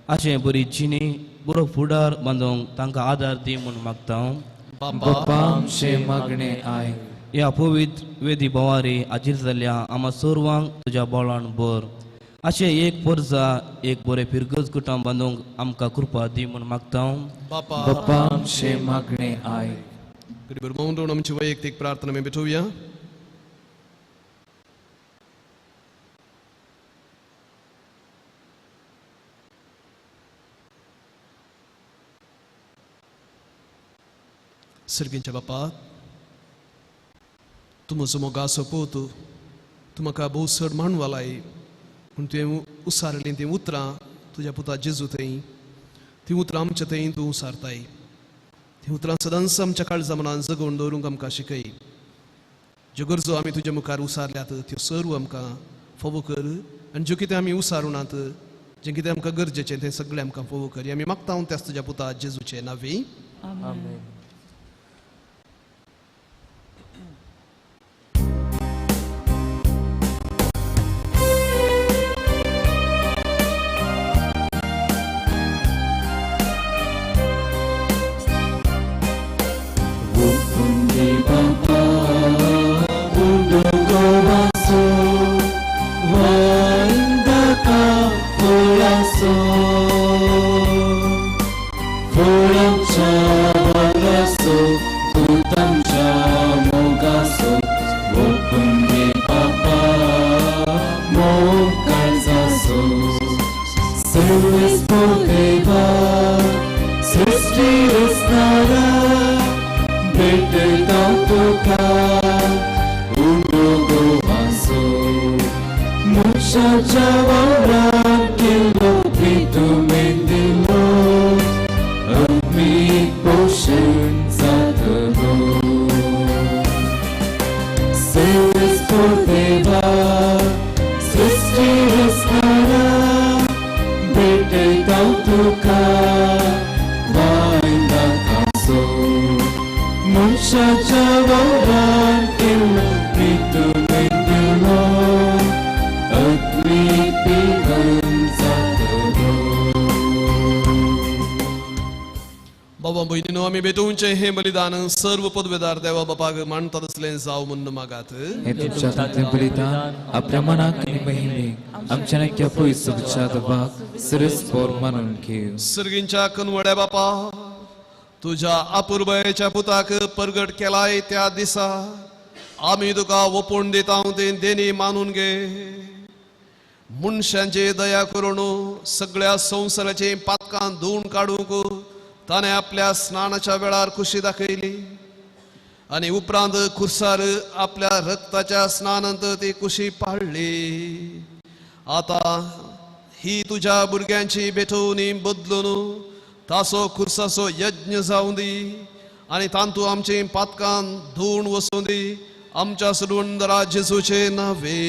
अशें बरी जिणी बरो फुडार बांदूंक तांकां आदार दी म्हूण मागता. बापा आमचें मागणें आयक. ह्या पवित्र वेदी भोवारी आजीर जाल्ल्या आमा सर्वांक तुज्या बोळान भर. अशें एक परजा एक बरें फिरगज कुटुंब बांदूंक आमकां कृपा दी म्हूण मागता. बापा आमचें मागणें आयक. मौन रावन आमची वैयक्तीक प्रार्थना आमी भेटोवया. सर्गींच्या बापा, तूं म्हजो मोगाचो पूत, तूं म्हाका भोव चड मांडवालाय पूण तुवें उसारलीं तीं उतरां तुज्या पुता जेजू थंय, तीं उतरां आमच्या थंय तूं उसारताय. तीं उतरां सदांच आमच्या काळजा मनान जगोवन दवरूंक आमकां शिकय. ज्यो गरजो आमी तुज्या मुखार उसारल्यात त्यो सर्व आमकां फोवो कर आनी ज्यो कितें आमी उसारुनात, जें कितें आमकां गरजेचें तें सगळें आमकां फोवो कर. आमी मागता त्याच तुज्या पुता जेजूचें नांवी. आमेन. हे बलिदान सर्व पदवेदार देवा बापाक मानतात असलें जावं म्हूण मागात. हे तुमच्या हातांतलें बलिदान आपल्या मनाक आनी महिमेक आमच्या नाक्या पयसुच्या दबाक सरस पोर मानून घेव. सर्गींच्या कनवड्या बापा, तुज्या अपुरबायेच्या पुताक परगट केलाय त्या दिसा आमी तुका ओपून दिता तें देणी मानून घे. मनशांची दया करून सगळ्या संवसाराची पातकां धुवून काडूंक ताणें आपल्या स्नानाच्या वेळार खुशी दाखयली आनी उपरांत खुर्सार आपल्या रक्ताच्या स्नानांत ती खुशी पाळ्ळी. आतां ही तुज्या भुरग्यांची भेटवणी बदलून तासो खुर्साचो यज्ञ जावं दी आनी तांतू आमची पातकां धुवून वसूं दी आमच्या सुडवणदारा जेजूचे नावे.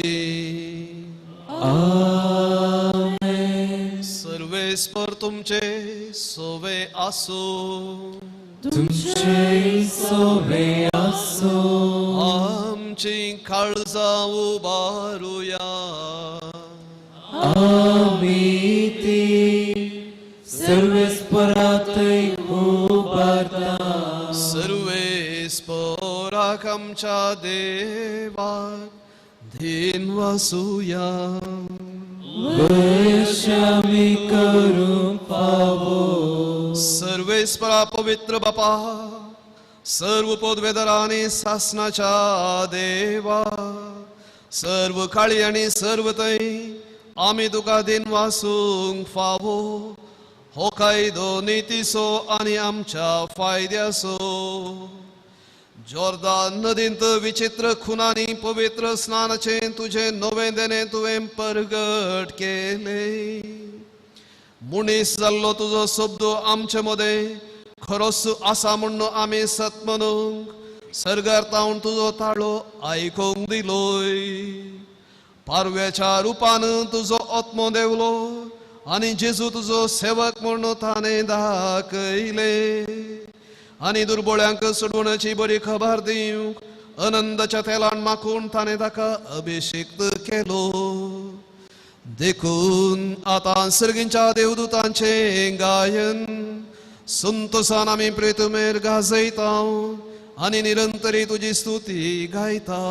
सर्वेस्पर तुमचे सोवे आसूं. तुमचे सोवे आसूं. आमची काळजां उबारुया. आमी ती सर्वेस्परातय उबारता. सर्वेस्पराक आमच्या देवाक धीन वासुया. वयशामी करूंक फावो. सर्वेस्परा पवित्र बापा, सर्व पदवेदार आनी सासनाच्या देवा, सर्व काळी आनी सर्व थंय आमी तुका दिन वासूंक फावो. हो कायदो नितीचो आनी आमच्या फायद्याचो. जोर्दान नदींत विचित्र खुनांनी पवित्र स्नानाचें तुजें नवें देणें तुवें परगट केलें. मनीस जाल्लो तुजो शब्द आमचे मदें खरोच आसा म्हूण आमी सत म्हणूंक सर्गार तावन तुजो ताळो आयकूंक दिलोय. पारव्याच्या रुपान तुजो आत्मो देवलो आनी जेजू तुजो सेवक म्हूण ताणें दाखयलें. आनी दुर्बोळ्यांक सोडवण्याची बरी खबर दिवंक आनंदाच्या तेलान माखून ताणें ताका अभिषेक केलो. देखून आतां सर्गींच्या देवदूतांचें गायन संतोसान आमी प्रेतमेर गाजयता आनी निरंतरी तुजी स्तुती गायता.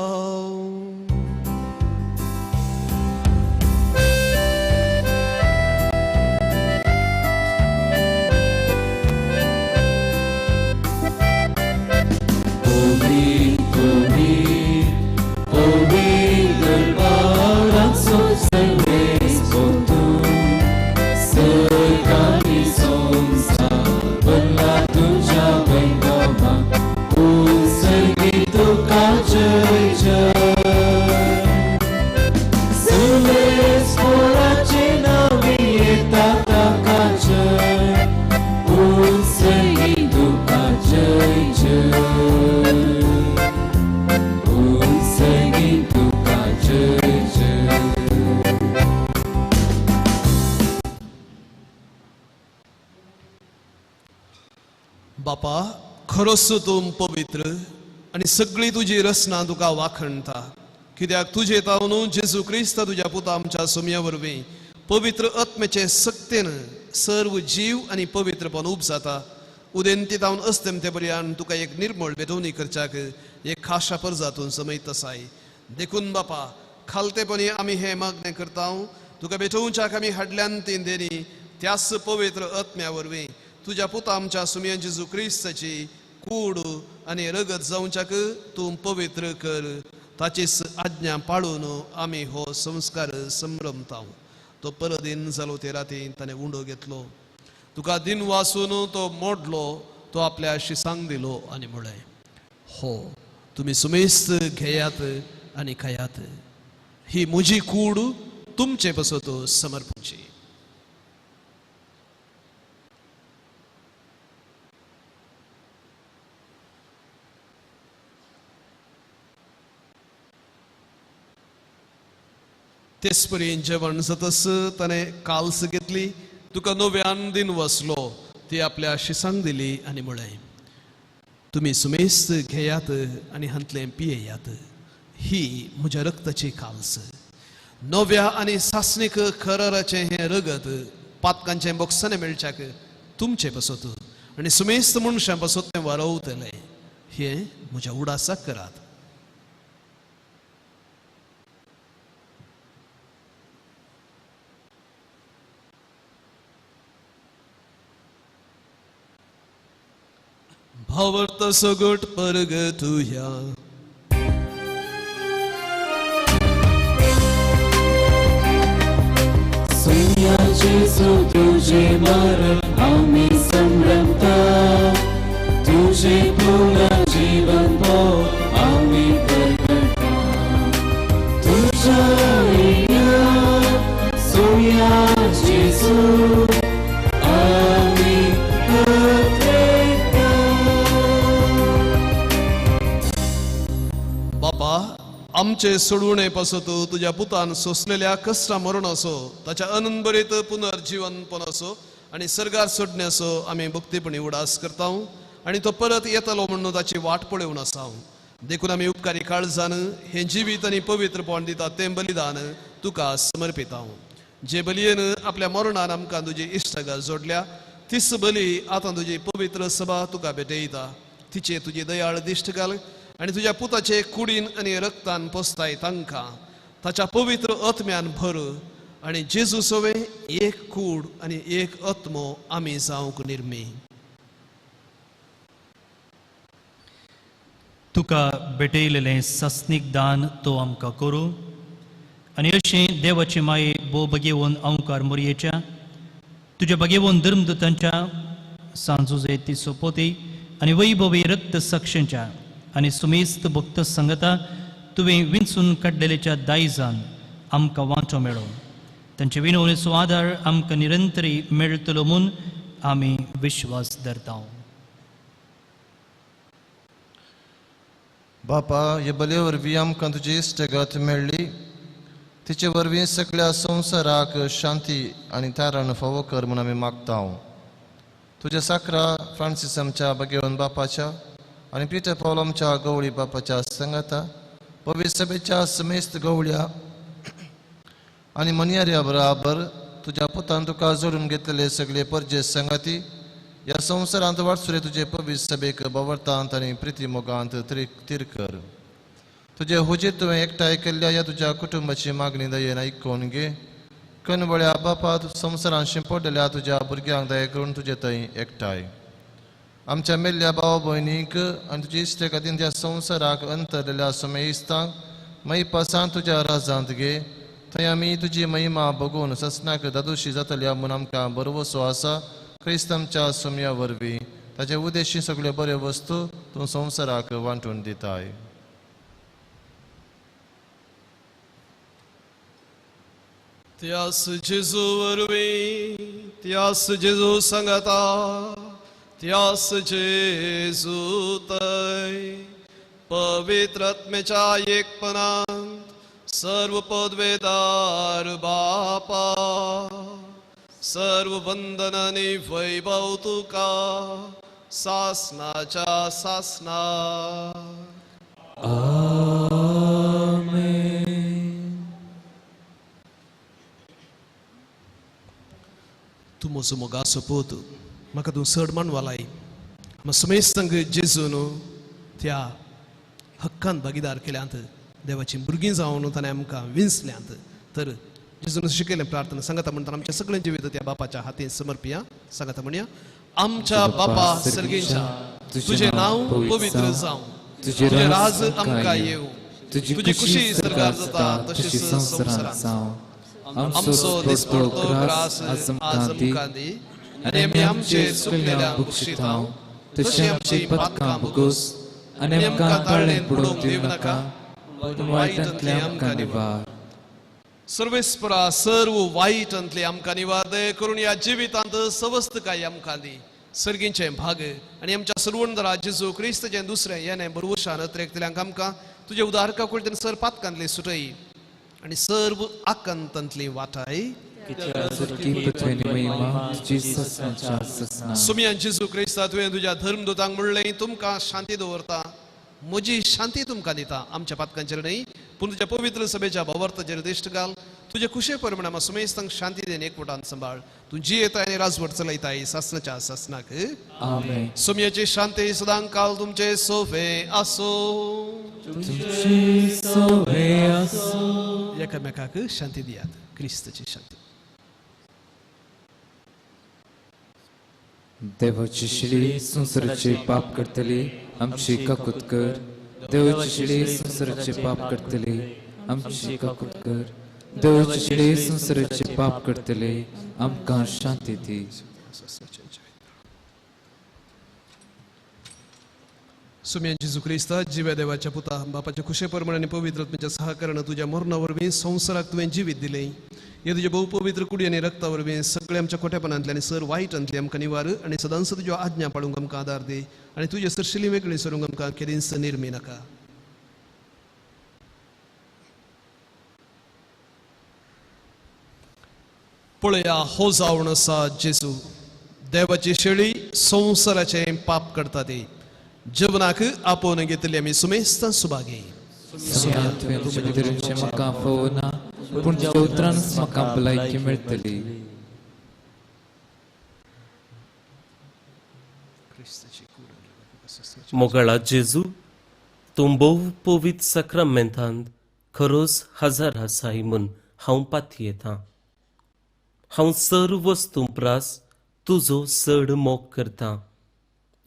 बापा, खरोच तूं पवित्र आनी सगळी तुजी रचना तुका वाखणटा. कित्याक तुजे तावन जेजू क्रिस्त तुज्या पुता आमच्या सोम्या वरवीं पवित्र आत्म्याचे सक्तेन सर्व जीव आनी पवित्रपण उब जाता. उदेंती तावन अस्तमते पर्यंत तुका एक निर्मळ भेटवणी करच्याक एक खाशा परजातून समयत आसाय. देखून बापा, खालतेपणी आमी हें मागणें करता. तुका भेटोवच्याक आमी हाडल्यान तीन देणी त्याच पवित्र आत्म्या वरवीं तुज्या पुता आमच्या सुमया जेजू क्रिस्ताची कूड आनी रगत जावच्याक तूं पवित्र कर. ताचीच आज्ञा पाळून आमी हो संस्कार संभ्रमता. तो परदीन जालो ते राती ताणें उंडो घेतलो, तुका दिन वासून तो मोडलो, तो आपल्या शिसांक दिलो आनी म्हळें, हो तुमी सुमेस्त घेयात आनी खायात, ही म्हजी कूड तुमचे पासत समर्पणची. तेच परी जेवण जातस ताणें काल्स घेतली, तुका नव्यान दिन वसलो, ती आपल्या शिसांक दिली आनी म्हळें, तुमी सुमेस्त घेयात आनी हांतलें पियेयात, ही म्हज्या रक्ताची काल्स. नव्या आनी सासणीक खराराचें हें रगत पातकांचें बोक्सांनी मेळच्याक तुमचे पासत आनी सुमेस्त मनशां पासत तें वारवतलें. हें म्हज्या उडासाक करात. भावार्थ सगट परगतुया. आमचे सोडवणे पासत तुज्या पुतान सोंसलेल्या कश्टा मरणाचो ताच्या अनंतभरीत पुनर्जीवनपणाचो आनी सर्गार सोडण्याचो आमी भक्तीपणी उडास करता आनी तो परत येतलो म्हणून ताची वाट पळोवन आसा. देखून आमी उपकारी काळजान हें जिवीत आनी पवित्रपण दिता तें बलिदान तुका समर्पिता. जे बलयेन आपल्या मरणान आमकां तुजी इश्टागत जोडल्या तीच बली आतां तुजी पवित्र सभा तुका भेटयता. तिचे तुजी दयाळ दिश्ट घाल आनी तुज्या पुताचे कुडीन आनी रक्तान पोसताय तांकां ताच्या पवित्र आत्म्यान भर आनी जेजू सवे एक कूड आनी एक आत्मो आमी जावंक निर्मी. तुका भेटयलेलें सासणीक दान तो आमकां करूं आनी अशें देवाचे माये भोव बगेवन अंकार मोरयेच्या तुज्या बगेवन धर्मदूतांच्या सांजुजे ती सोपोती आनी वैभवी रक्त साक्षांच्या आनी सुमेस्त भक्त संगता तुवें विंचून काडलेल्याच्या दायजान आमकां वांटो मेळो. तांचे विनवणेचो आदार आमकां निरंतरी मेळटलो म्हूण आमी विश्वास धरता. बापा, हे बले वरवीं आमकां तुजी इश्टगत मेळ्ळी. तिचे वरवीं सगळ्या संवसाराक शांती आनी तारण फावो कर म्हूण आमी मागता. तुज्या साकरा फ्रांसीस आमच्या बगेवन बापाच्या आनी पिटर पावल आमच्या गवळी बापाच्या संगाता पवित्र सभेच्या समेस्त गवळ्या आनी मनयाऱ्या बराबर तुज्या पुतान तुका जोडून घेतलेले सगळे परजे संगाती ह्या संवसारांत वाटसुरे तुजे पवित्र सभेक बवरतांत आनी प्रिती मोगांत तीर कर. तुजे हुजीर तुवें एकठांय केल्ल्या ह्या तुज्या कुटुंबाची मागणी दयेन आयकून घे. कनवळ्या बापा, संवसारांत शिंपडलेल्या तुज्या भुरग्यांक दया करून तुजे थंय एकठांय आमच्या मेल्ल्या भाव भयणीक आनी तुजे इश्टे खातीर त्या संवसाराक अंतरलेल्या समेस्तांक महिपासान तुज्या राजांत घे. थंय आमी तुजी महिमा बगून ससनाक दादोशी जातल्या म्हूण आमकां भरवसो आसा. क्रिस्त आमच्या सोम्या वरवीं ताचे उद्देशी सगळ्यो बऱ्यो वस्तू तूं संवसाराक वांटून दिताय. त्यास जेजू वरवीं, त्यास जेजू सांगता, त्यास जेजू तय पवित्र आत्म्याच्या एकपणांत सर्व पदवेदार बापा सर्व वंदन आनी वैभव तुका सासनाच्या सासना. आमेन. तूं म्हजो मोगाचो पूत, म्हाका तूं चड मानवालाय. समेस्तांक जेजून त्या हक्कान भागीदार केल्यांत, देवाची भुरगीं जावन ताणें आमकां विंचल्यांत. तर जेजून शिकयलें प्रार्थना सांगता म्हणटा आमच्या सगळें जिवीत त्या बापाच्या हातीन समर्पिया. सांगता म्हणया, आमच्या बापा सर्गींच्या, तुजें नांव पवित्र जावं, तुजें राज आमकां येवं, तुजी खुशी सर्गार जाता तशीच संवसारांत जावं. आमचो दिसपडतो ग्रास आज आमकां दी आनी आमी आमचे चुकलेल्या बक्षितांव तशें आमची पातकां भोगोस आनी आमकां ताळेंत बुडोवंक दिवं नाका, पूण वायटांतलें आमकां निवार. सर्वेस्परा सर्व वायटांतलें आमकां निवार. दया करून ह्या जिवितांत सवस्तकाय आमकां दी. सर्गींचें भाग आनी आमच्या सर्वंदरा जेजू क्रिस्ताचें दुसरें येणें बरवशान अत्रेकतल्यांक आमकां तुजे उदार काकुळटेन सर पातकांतली सुटय आनी सर्व आकांतांतली वाटाय. सुमयान जेजू क्रिस्ता तुवें तुज्या धर्मदूतांक म्हणलें, तुमकां शांती दवरता, म्हजी शांती तुमकां दिता. आमच्या पातकांचेर न्हय पूण तुज्या पवित्र सभेच्या भावार्थाचेर दिश्ट घाल. तुजे खुशे प्रमाणे आमकां सुमेस्तांक शांती then एकवटान सांबाळ. तूं जियेताय आनी राजवट चलयताय सासनाच्या सासनाक. आमेन. सुमयाची शांती सदां काल तुमचे सोफे आसो. तुमचे सोफे आसो. एकामेकाक शांती दियात, क्रिस्ताची शांती. देवाची शिडी संवसाराचे पाप करतली आमची काकूत कर. देवाची शिडी संवसाराचे पाप करतली आमची काकूत कर. देवाची शिडी संवसाराचे पाप करतले आमकां शांती दी. सुमयान जेजू क्रिस्ता जिव्या देवाच्या पुता बापाच्या खुशे प्रमाणे आनी पवित्र आत्म्याच्या सहकार्यान तुज्या मरणा वरवीं संवसाराक तुवें जिवीत दिलें. हे तुजे भोव पवित्र कुडी आनी रक्ता वरवीं सगळे आमच्या खोटेपणांतले आनी सर वायटांतले आमकां निवार आनी सदांच तुज्यो आज्ञा पाळूंक आमकां आदार दी आनी तुजे सरशिली वेगळी सरूंक आमकां केदींच निर्मी नाका. पळया हो जावन आसा जेजू, देवाची शेळी संवसाराचें पाप करता ती. जेवणाक आपोवन घेतली आमी सुमेस्त सुभागी. म्हाका फोवना पूण तुज्या उतरानच म्हाका भलायकी मेळटली. मोगाळा जेजू, तूं भोव पवित्र साक्रामेंतांत खरोच हजार आसाय म्हूण हांव पातयेतां. हांव सर्व वस्तूं प्रास तुजो चड मोग करतां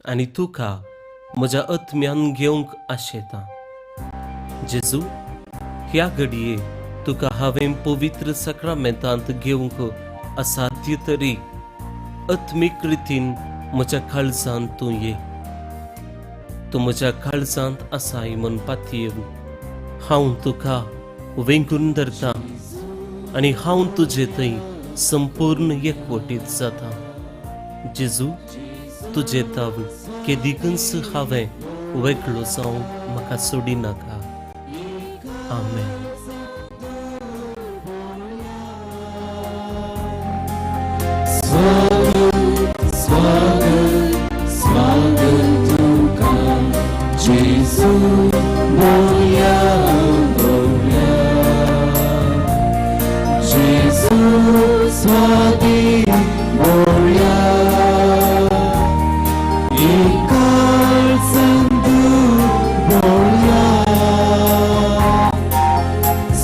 आनी तुका म्हज्या आत्म्यान घेवंक आशेतां. जेजू, ह्या घडये तुका हांवें पवित्र साक्रामेंतांत घेवंक असाध्य तरी आत्मीक रितीन म्हज्या काळजांत तूं ये. तूं म्हज्या काळजांत आसाय म्हूण पातयेवन हांव तुका वेंगून धरतां आनी हांव तुजे थंय संपूर्ण एकवटीत जाता. जेजू, तुजे तावन केदीकच हांवें वेगळो जावंक म्हाका सोडिनाका. आमेन. स्वागत स्वागत स्वागत तुका जेजू, बोलया बोलया जेजू, स्वादी बोलया. एकाळ संदू बोलया.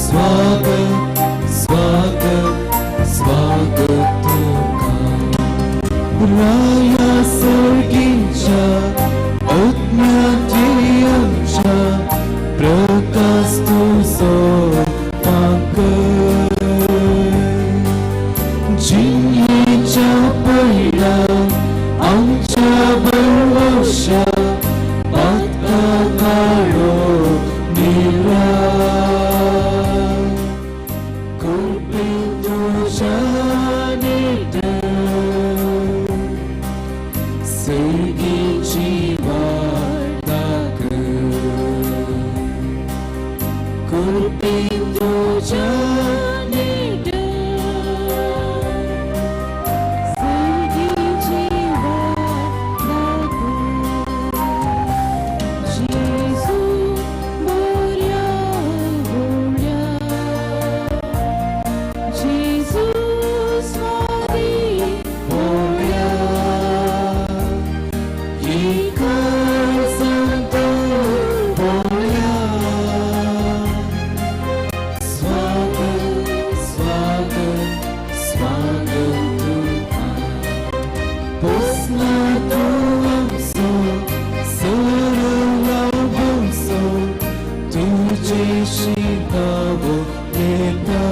स्वागत स्वागत स्वागत तुका. राया सर्गीच्या आत्म्याची आमच्या प्रकाश तुजो पाकर. जिन्हेच्या पयला आमच्या बरवशा पाता काळो निरा. कृपे तुज्या नेट सर्गीची वाट दाखय. कृपे तुज्या नेट सर्गीची वाट दाखय. जेजू बोलया बोलया जेजू, स्वादी बोलया. एकाळ संत बोलया. स्वागत स्वागत स्वागत तुका. पोसला तूं आमचो सरला आमचो तुजे शिकावो येता.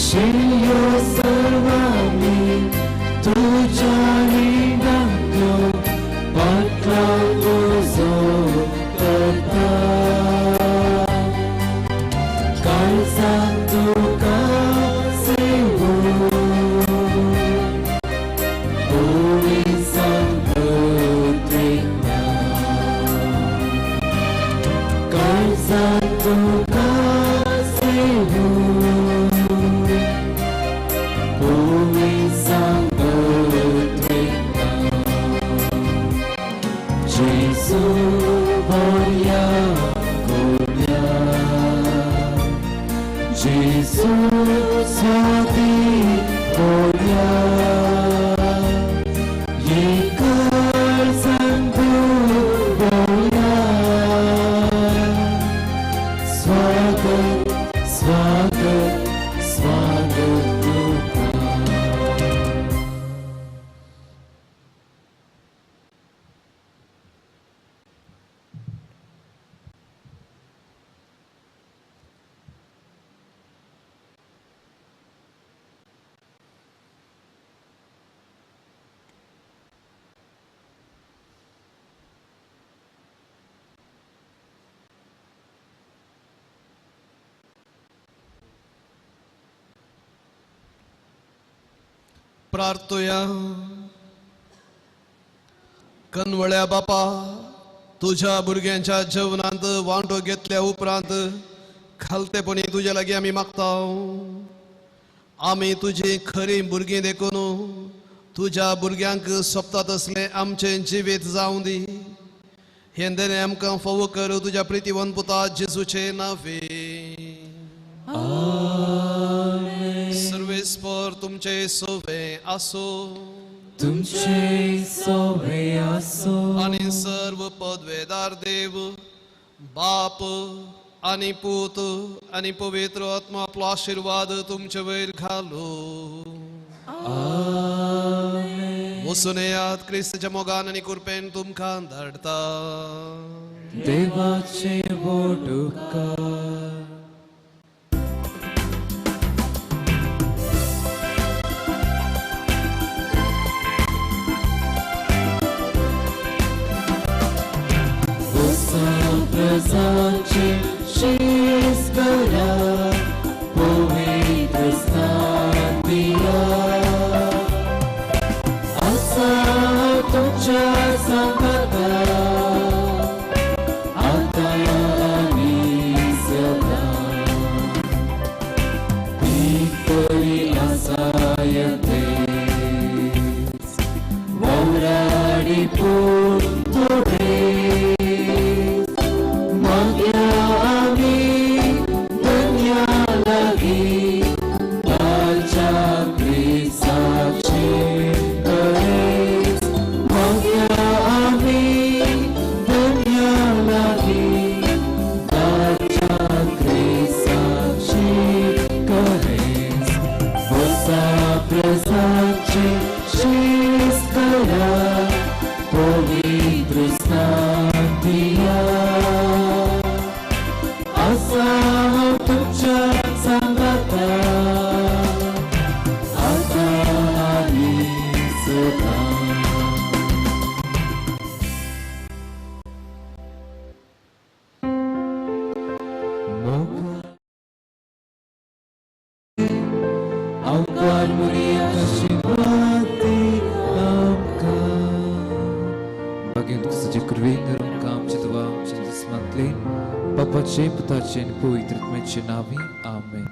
शियो सर्वांनी तुज्या रिणांतलो पाटला तुजो करता. काळजांत तुका सेवू पोलिसांत पत्रिका. काळजांत तुका सेवू पोलिसांत पत्रिका. जेजू बोलया बोलया जेजू, स्वादी बोलया. एकाळ संतू बोलया. स्वागत स्वागत स्वागत तुका. प्रार्थोया. कनवळ्या बापा, तुझ्या भुरग्यांच्या जेवणांत वांटो घेतल्या उपरांत खालतेपणी तुज्या लागीं आमी मागता. आमी तुजी खरी भुरगीं देखून तुज्या भुरग्यांक सोबता तसलें आमचें जिवीत जावं दी. हें देणें आमकां फावो कर तुज्या प्रितीवन पुता जेजूचे नांवे. सर्वेस्पर तुमचे सोवे आसो. तुमचे सोवे आसो. आनी सर्व पदवेदार देव बाप आनी पूत आनी पवित्र आत्मा आपलो आशिर्वाद तुमचे वयर घालो. वचून येयात क्रिस्ताच्या मोगान आनी कृपेन तुमकां धाडटा. देवाचे वोडुका. प्रजाचे शीस करा पवित्र स्नान दिया. आसा तुमच्या सांगाता आतां आनी सदां. ती आसा येतेच वावराडी पूण थोडे. पवित्र आत्म्याचे नावे आमेन.